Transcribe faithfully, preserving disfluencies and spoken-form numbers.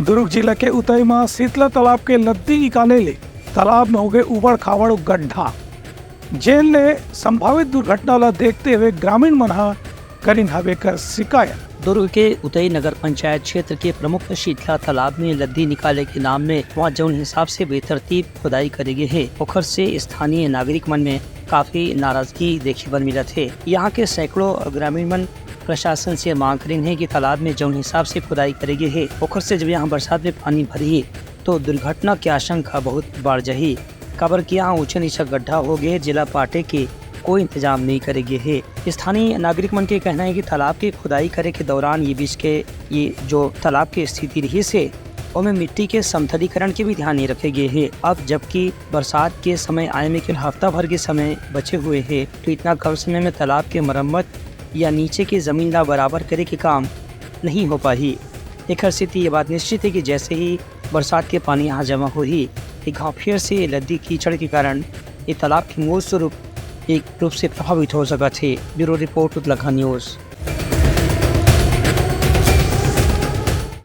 दुर्ग जिला के उतई म शीतला तालाब के लद्दी निकाले ले तालाब में होगे उबड़ खाबड़ गड्ढा, जेन ले संभावित दुर्घटना ला देखते हुए ग्रामीण मन ह करिन हवे कर शिकायत। दुर्ग के उतई नगर पंचायत क्षेत्र के प्रमुख शीतला तालाब में लद्दी निकाले के नाम में वहाँ जौन हिसाब से बेतरतीब खुदाई करे गे हे, ओखर से स्थानीय नागरिक मन में काफी नाराजगी देखे बर मिलत हे। यहाँ के सैकड़ों ग्रामीण मन प्रशासन से मांग करिन हे कि तालाब में जौन हिसाब से खुदाई करे गे हे, ओखर से जब यहाँ बरसात में पानी भरही, तो दुर्घटना के आशंका बहुत बढ़ जाही, काबर कि यहाँ ऊंचा नीचा गड्ढा हो गे हे, जेला पाटे के कोई इंतजाम नहीं करे गे हे। स्थानीय नागरिक मन के कहना है कि तालाब के खुदाई करे के दौरान ये बीच के ये जो तालाब के स्थिति रहिस हे, ओमे मिट्टी के समतलीकरण के भी ध्यान नहीं रखे गे हे। अब जबकि बरसात के समय आए में केवल हफ्ता भर के समय बचे हुए हे, तो इतना कम समय में तालाब के मरम्मत या नीचे के जमीन ला बराबर करे के काम नहीं हो पाही। एखर सेती ये बात निश्चित है कि जैसे ही बरसात के पानी यहाँ जमा होही, एक घाव फिर से ये लद्दी कीचड़ के कारण ये तालाब के मूल स्वरूप एक रूप से प्रभावित हो सकत हे। ब्यूरो रिपोर्ट, उतलखा न्यूज।